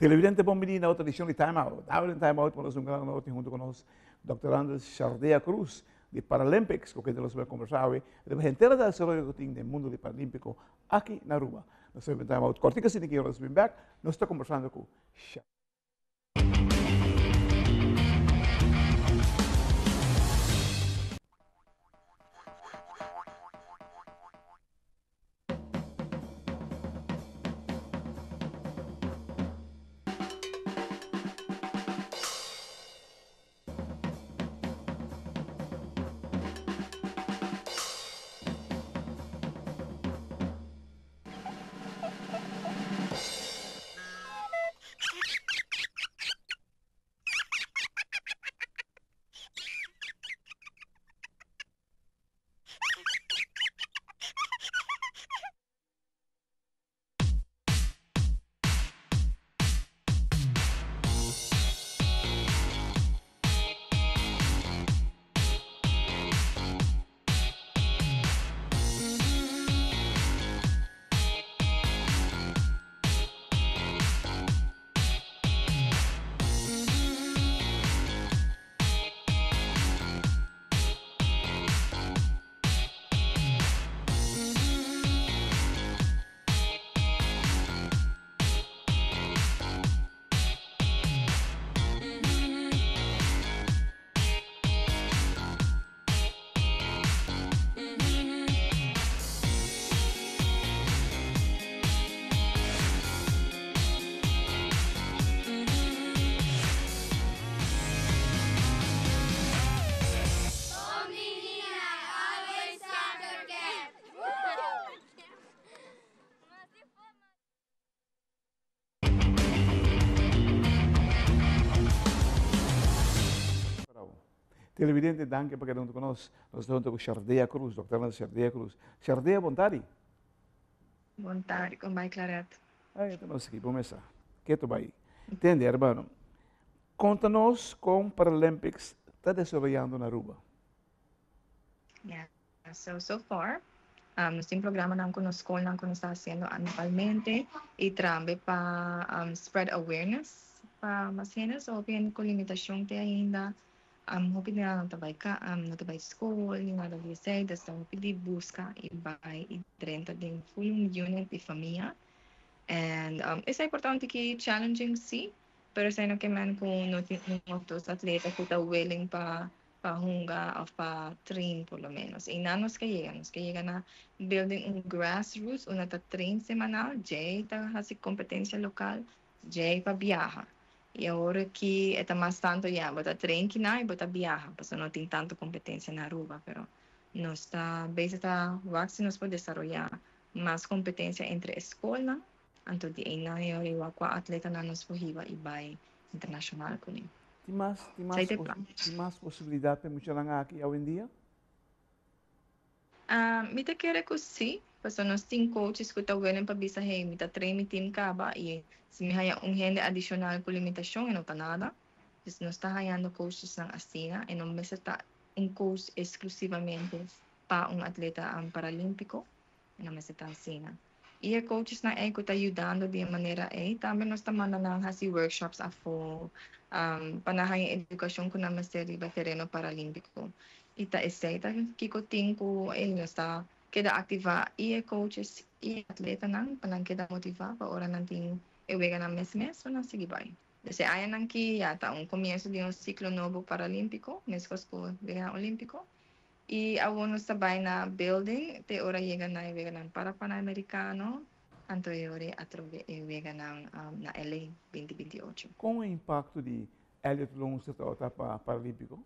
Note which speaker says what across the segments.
Speaker 1: Televidente bon bini na otro edicion di Time Out. Awe den Time Out nos un gran honor tin hunto cu nos Dr. Andres Chardea Cruz di Paralympics, cu kende nos bai conversa awe riba henter e desaroyo cu tin den mundo di Paralympico aki na Aruba. Nos ta bin Time Out cortico asina ki nos bin back, nos ta conversando cu Chardea. Televidente, danki pa keda hunto ku nos. Nos ta hunto ku Shardea Cruz, Dòkter Shardea Cruz. Shardea, bon tardi.
Speaker 2: Bon tardi, kon bai Claret?
Speaker 1: Ay, ta nos aki, bo mesa. Keto bai. Tende, hermano, konta nos kon Paralympics ta desaroyando na Aruba.
Speaker 2: Yeah, so, so far, nos tin programanan ku nos skolnan ku nos ta hasiendo anualmente i tambe pa spread awareness pa mas hende. So hopi hende ku limitashon te ainda, hopi di nan no ta bai ka, no ta bai skol ni nada di esei. Dus ta hopi di buska i bai i drenta den full un unit di famia. And esei por ta un tiki challenging si, pero esei no ke men ku no tin un òf dos atleta ku ta willing pa pa hunga of pa train por lo menos. Y nan nos ke yega, nos ke yega na building un grassroots unda ta train semanal, djey ta haci competencia local, djey pa biaha. Y awor aki e ta mas tanto ya bo ta train kina y bo ta biaha, pasobra no tin tanto competencia na Aruba, pero nos ta bezig ta wak si nos por desaroya mas competencia entre e scolnan, anto di eynan e ora wak cua atletanan nos por hiba y bay internacional cune.
Speaker 1: Tin mas, tin mas, tin mas posibilidad pa e muchanan aki awendia?
Speaker 2: Mi ta kere ku sí, pasobra nos tin coaches ku ta willing pa bisa, hey, mi ta train mi team kaba i si mi haña un hende adishonal ku limitashon e no ta nada. Dus nos ta hañando coachesnan asina, e no mester ta un coach eksklusivamente pa un atleta paralímpiko, e no mester ta asina. I e coachesnan ei ku ta yudando di e manera ei, tambe nos ta manda nan hasi workshops afó pa nan haña edukashon ku nan mester riba tereno paralímpiko. I ta esei ta kiko tin ku ei nos ta keda aktivá i e coaches i e atletanan pa nan keda motivá pa ora nan tin e weganan mes mes pa nan sigui bai. Des e añanan ki ya ta un komienso di un siklo nobo paralímpiko, meskos ku weganan olímpiko. I awor nos ta bai na building te ora yega na e weganan para Panamericano, anto e ora ei atrobe e weganan na LA binti binti ocho.
Speaker 1: Kon e impakto di Elliot Loonse tabata pa Paralímpiko?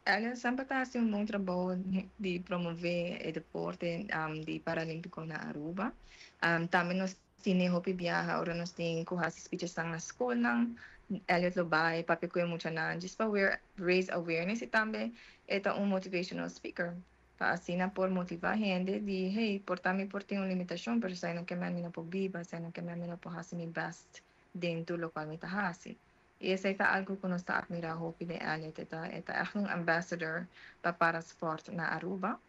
Speaker 2: Elliot semper ta hasi un bon trabou di promove e deporte di Paralímpiko na Aruba. Tambe nos Tine hopi biaha ora nos tin cu haci speechesnan na scolnan, Elliot lo bay papia cu e muchanan djis pa raise awareness y tambe e ta un motivational speaker pa asina por motiva hende di hey por ta mi por tin un limitacion pero esai no kemen mi no por biba, esai no kemen mi no por haci mi best den tur locual mi ta haci. Y esai ta algo cu nos ta admira hopi den Elliot, e ta e ta echt un ambassador pa para sport na Aruba.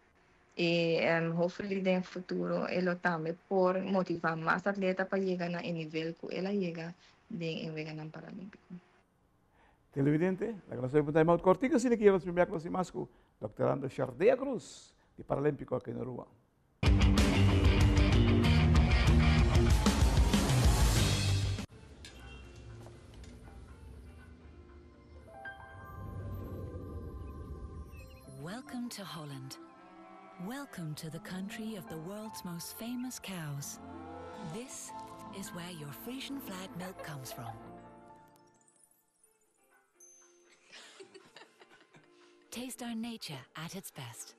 Speaker 2: I hopefully den futuro e lo tambe por motivá mas atleta pa yega na e nivel ku el a yega den e Weganan Paralímpiko.
Speaker 1: Televidente, laga nos bai pa un time out kortiku asina ki nos bin bek nos tin mas ku Dòkter Andro Shardea Cruz di Paralímpiko aki na Aruba.
Speaker 3: Welcome to Holland. Welcome to the country of the world's most famous cows. This is where your Frisian flag milk comes from. Taste our nature at its best.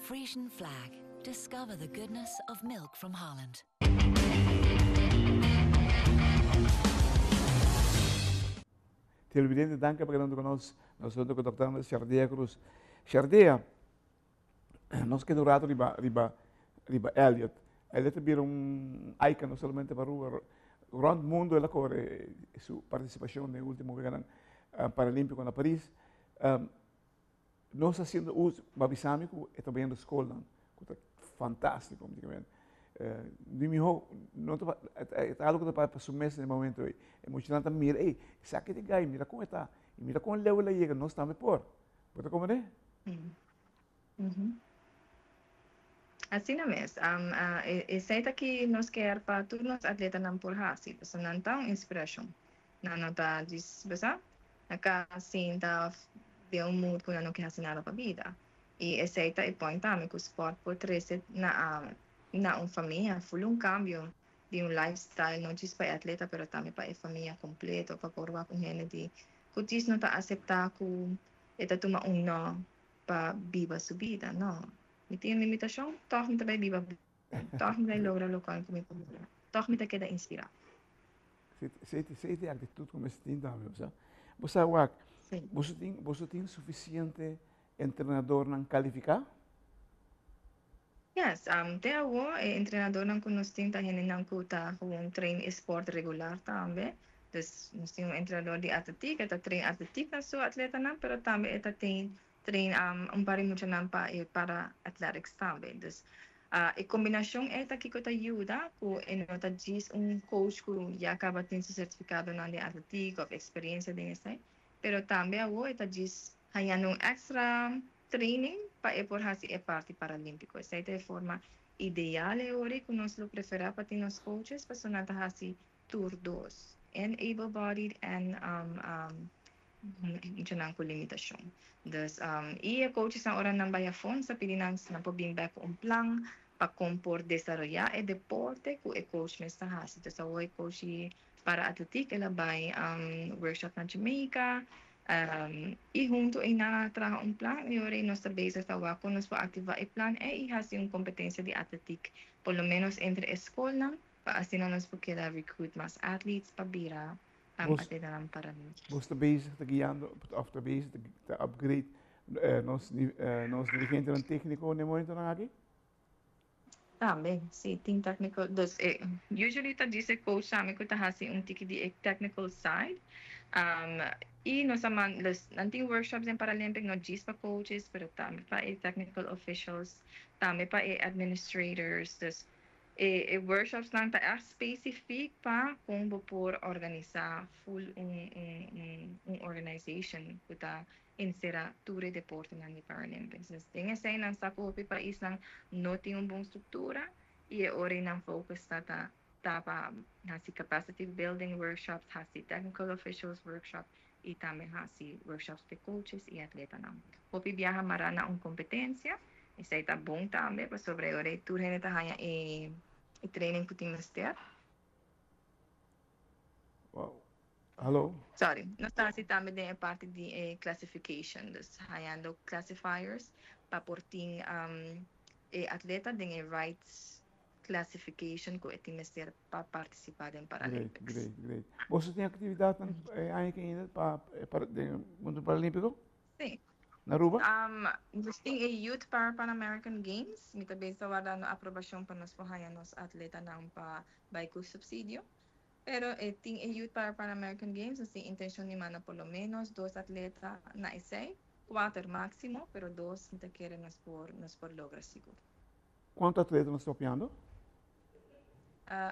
Speaker 3: Frisian flag. Discover the goodness of milk from Holland.
Speaker 1: Televidente, danki pa keda ku nos. Nos ta ku Dòkter Andres Shardea Cruz. Shardea, nos keda un rato riba, riba, riba Elliot. Elliot a bira un icon no solamente pa Aruba, rond mundo el a kore su partisipashon den ultimo Weganan Paralímpiko na Paris. Nos ta haciendo uso, bo a bisa mi cu e ta bayendo scolnan, cu ta fantastico praticamente. Di miho, no ta, e ta algo cu ta pa su mes na e momento ey. E muchanan ta mira, ey, esaki ta e guy, mira con e ta, y mira con leu el a yega, nos tambe por. Bo ta comprende?
Speaker 2: Asina mes. Esey ta ki nos kier pa tur nos atletanan por haci, pasobra nan ta un inspiracion. Nan no ta djis, besa, na cas sinta of den un mood cu nan no ke haci nada pa bida. Y esey ta e point tambe cu sport por trece na na un famia full un cambio di un lifestyle no djis pa e atleta pero tambe pa e famia completo pa por wak un hende di cu djis no ta acepta cu e ta tuma un no pa biba su bida. No, mi tin un limitacion, tog mi ta bay biba bon, tog mi bay logra locual cu mi por logra, tog mi ta keda inspira.
Speaker 1: Esei ta e actitud cu mester tin tambe, bo sa. Bo sa wak, boso tin, boso tin suficiente entrenadornan califica?
Speaker 2: Yes, te awo e entrenadornan cu nos tin ta hendenan cu ta gewoon train e sport regular tambe. Dus nos tin un entrenador di atletiek, e ta train atletiek na su atletanan, pero tambe e ta tin train un par di muchanan pa e para athletics tambe. Dus e combinacion ei ta kico ta yuda cu e no ta djis un coach cu ya caba tin su certificadonan den atletiek of experiencia den esei, pero tambe awo e ta djis hañando un extra training pa e por haci e parti paralimpico. Esei ta e forma ideal e ora cu nos lo prefera pa tin nos coaches pasobra nan ta haci tur dos, en able-bodied en muchanan ku limitashon. Dus, i e coachesnan ora nan bai afó nos ta pidi nan si nan por bin bek ku un plan pa kon por desaroyá e deporte ku e coach mes ta hasi. Dus awor e coach di para atletiek el a bai workshop na Jamaica i huntu einan a traha un plan i ora ei nos ta bezig ta wak kon nos por aktivá e plan ei i hasi un kompetensia di atletiek por lo ménos entre e skolnan pa asina nos por keda recruit mas athletes pa bira atletanan paralímpiko.
Speaker 1: Bos ta bezig ta guiando of ta bezig ta upgrade nos nos dirigentenan técnico na e momentonan aki?
Speaker 2: Tambe, si, tin técnico. Dus e usually ta djis e coach tambe ku ta hasi un tiki di e technical side. I nos a manda, dus nan tin workshops den Paralympic no djis pa coaches pero tambe pa e technical officials, tambe pa e administrators. Dus E workshopsnan ta ègt spesifik pa kon bo por organisá full un un organization ku ta enserá tur e deportenan di Paralympics. Dus den esei nan sa ku hopi paisnan no tin un bon struktura i e ora ei nan focus ta ta ta pa hasi capacity building workshops, hasi technical officials workshop i tambe hasi workshops p'e coaches i atletanan. Hopi biaha mará na un kompetensia, esei ta bon tambe pasobra e ora ei tur hende ta haña e training ku tin mester.
Speaker 1: Wow. Hallo?
Speaker 2: Sorry, nos ta hasi tambe den e parti di e classification, dus hañando classifiers pa por tin e atleta den e right classification ku e tin mester pa partisipá den Paralympics.
Speaker 1: Great, great, great. Boso tin aktividatnan e aña ki ainda pa den mundu paralímpiko?
Speaker 2: Sí.
Speaker 1: Na Aruba?
Speaker 2: Nos tin e Youth Para Pan American Games. Mi ta bezig ta wardando aprobashon pa nos por haña nos atletanan pa bai ku supsidio. Pero e tin e Youth Para Pan American Games, nos tin intenshon di manda por lo ménos dos atleta na esei. Cuater maximo, pero dos mi ta kere nos por logra sigur.
Speaker 1: Cuanto atleta nos ta papiando?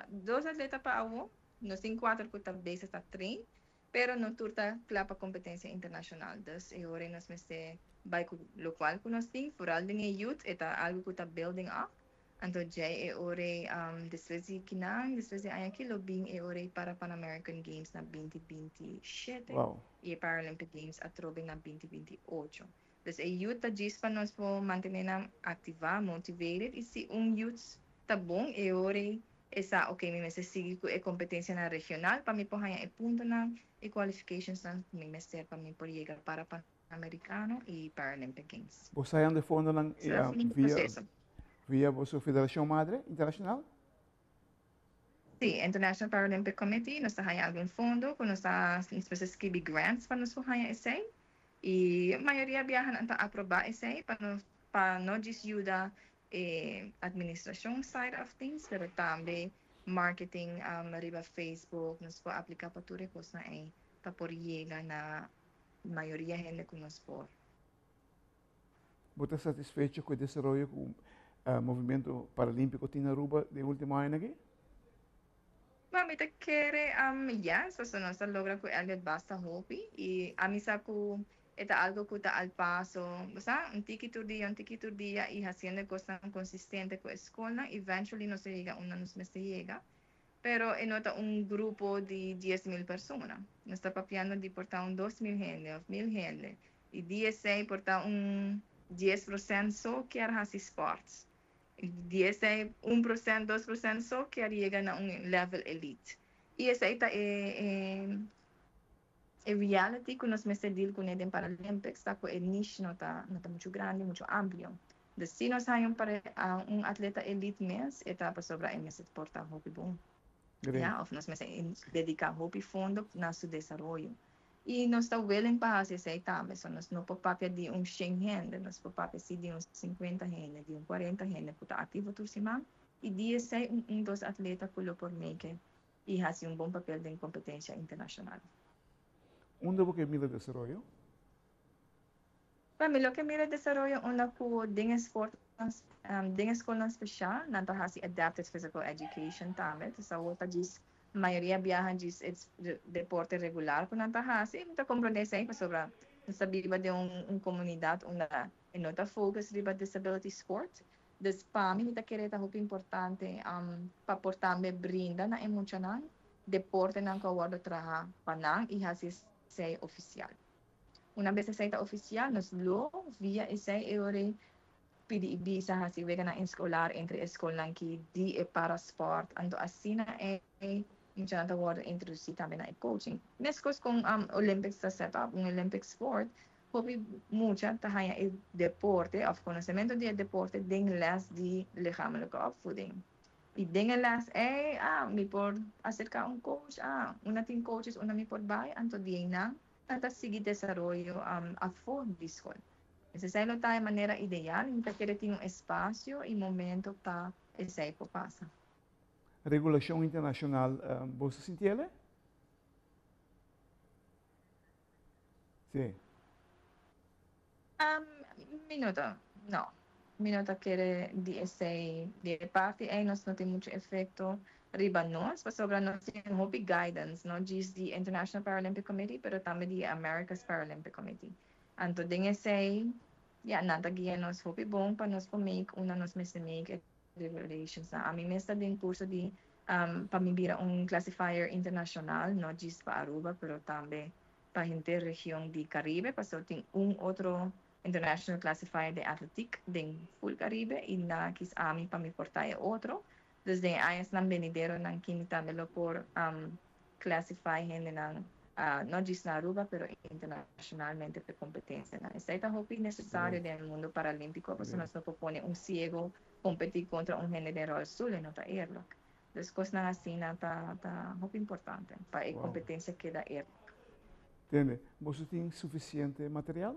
Speaker 2: Dos atleta pa awo, nos tin cuater cu ta bezig ta train, pero no tur ta cla pa competencia internacional. Dus e ora nos mester bay cu locual cu nos tin, vooral den e youth, e ta algo cu ta building up. Anto djey e ora despues di kinan, despues di aña aki lo bin e ora para Pan American Games na 2027 y Paralympic Games atrobe na 2028. Dus e youth ta djis pa nos por mantene nan activa, motivated, y si un youth ta bon, e ora e sa, ok, mi mester sigui cu e competencia na regional pa mi por haya e punto nan e qualifications nan mi mester pa mi por yega para Pan Americano y Paralympic Games.
Speaker 1: Bo ta haya fondo nan
Speaker 2: So, asina e
Speaker 1: via
Speaker 2: proceso.
Speaker 1: Via boso federacion madre internacional?
Speaker 2: Si, International Paralympic Committee, nos ta haya algun fondo, cu nos ta skirbi grants pa nos haya esey. Y mayoria biaha nan ta aproba esey pa no djis yuda administracion side of things, pero tambe marketing riba Facebook, nos por aplica pa tur cos nan ey, pa por yega na mayoria hende cu nos por.
Speaker 1: Bo ta satisfecho cu e desaroyo cu e movimento paralimpico tin na Aruba den ultimo aña aki?
Speaker 2: Bon, mi ta kere, yes, paso nos a logra cu Elliot basta hopi y ami sa cu ta algo cu ta al paso, sa, un tiki tur dia, un tiki tur dia y haciendo cos consistente cu scol, eventually nos yega unda nos mester yega. Pero e no ta un grupo di 10 mil persona. Nos ta papiando di por ta un 2 mil hende of 1000 hende. Y di esey por ta un 10% so kier haci sports. Di esey 1%, 2% so kier yega na un level elite. Y esey ta e reality cu nos mester deal cu den Paralympics, ta cu e niche no ta mucho grandi, mucho amplio. Dus si nos hay un atleta elite mes, e ta pasobra e mester por ta hopi bon. Ja, of nos mester dedica hopi fondo na su desaroyo. Y nos ta willing pa haci esey tambe. So nos no por papia di un 100 hende, nos por papia si di un 50 hende, di un 40 hende cu ta activo tur siman. Y di esey un dos atleta cu lo por make y haci un bon papel den competencia internacional.
Speaker 1: Unda bo kier mira desaroyo?
Speaker 2: Pa mi lo kier mira desaroyo unda cu den sport, den scol special, nan ta hasi adapted physical education tambe. Dus awor ta djis mayoria biaha djis it's deporte regular cu nan ta hasi. Mi ta comprende esey pasobra nos ta biba den un comunidad unda e no ta focus riba disability sport. Dus pa mi ta kere ta hopi importante pa por tambe brinda na e muchanan deporte nan cu a wordo traha pa nan y hasi esey oficial. Un bes esey ta oficial, nos lo via esey e ora pidi y bisa hasi weganan escolar entre scolnan cu di e para sport. Anto asina e muchanan ta wordo introduci tambe na e coaching. Mescos cu Olympics ta set up, un Olympic sport, hopi mucha ta haya e deporte of conocemento di e deporte den les di lichamelijke opvoeding. Y den e les e, ah, mi por acerca un coach, ah, unda tin coaches, unda mi por bay, anto di nan, anto sigui desaroyo afo di scol. Esey lo ta e manera ideal, mi ta kere tin un espacio y momento pa esey por pasa.
Speaker 1: Regulacion internacional, bo ta sinti? Si.
Speaker 2: Mi no ta, no. Mi no ta kere di esey, di parti ey nos no tin mucho efecto riba nos, pasobra nos tin hopi guidance, no djis di International Paralympic Committee, pero tambe di America's Paralympic Committee. Anto den esey, ja, nan ta guia nos hopi bon pa nos por make unda nos mester make regulations. Ami mes ta den curso di pa mi bira un classifier internacional, no djis pa Aruba, pero tambe pa henter region di Caribe, paso tin un otro international classifier di atletiek den full Caribe y nan a kies ami pa mi por ta e otro. Dus den añanan venidero nan cu mi tambe lo por classify hende nan no djis na Aruba, pero internacionalmente pa competencia. Esey ta hopi necesario den mundo paralimpico, pasobra nos no por pone un ciego competi contra un hende den rolstoel, e no ta eerlijk. Dus cosnan asina ta hopi importante pa e competencia keda eerlijk.
Speaker 1: Entende? Bo tin suficiente material?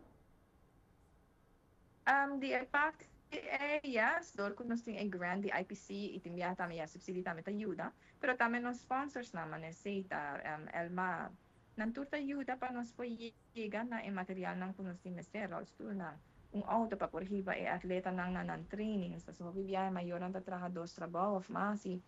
Speaker 2: Di e parti e yes, door cu nos tin e grant di IPC y tin tambe e subsidio tambe ta yuda, pero tambe nos sponsors nan manera Seta, Elmar, Nan tur ta yuda pa nos por yega na e materialnan ku nos tin mester, rolstoelnan, un outo pa por hiba e atletanan na nan trainings, pasobra hopi biaha e mayornan ta traha dos trabou of mas i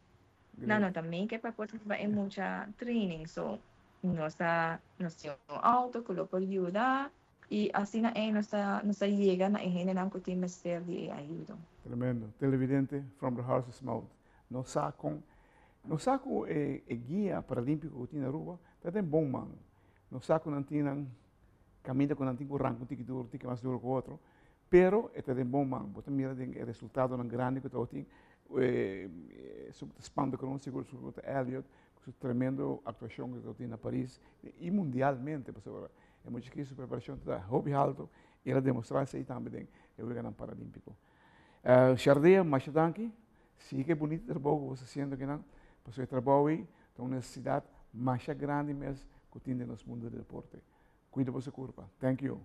Speaker 2: nan no ta make pa por hiba e mucha training. So nos ta nos tin un outo ku lo por yuda i asina ei nos ta nos ta yega na e hendenan ku tin mester di e ayudo.
Speaker 1: Tremendo. Televidente, from the horse's mouth. Nos sa con nos sa cu e e guia paralímpico cu tin na Aruba ta den bon man. Nos sa cu nan tin nan caminda cu nan tin cu ranca un tiki duro, un tiki mas duro cu otro, pero e ta den bon man. Bo ta mira den e resultadonan grandi cu tabatin, esun cu ta spanta cu nos sigur sigur ta Elliot cu su tremendo actuacion cu tabatin na Paris y mundialmente pasobra e mucha aki su preparacion ta hopi halto y el a demostra esey tambe den e weganan paralímpico. Shardea, masha danki. Sigui e bunita trabou ku bo sta hasiendo akinan, pasobra e trabou ei ta un nesesidat masha grandi mes ku tin den nos mundu di deporte. Kuida boso kurpa. Thank you.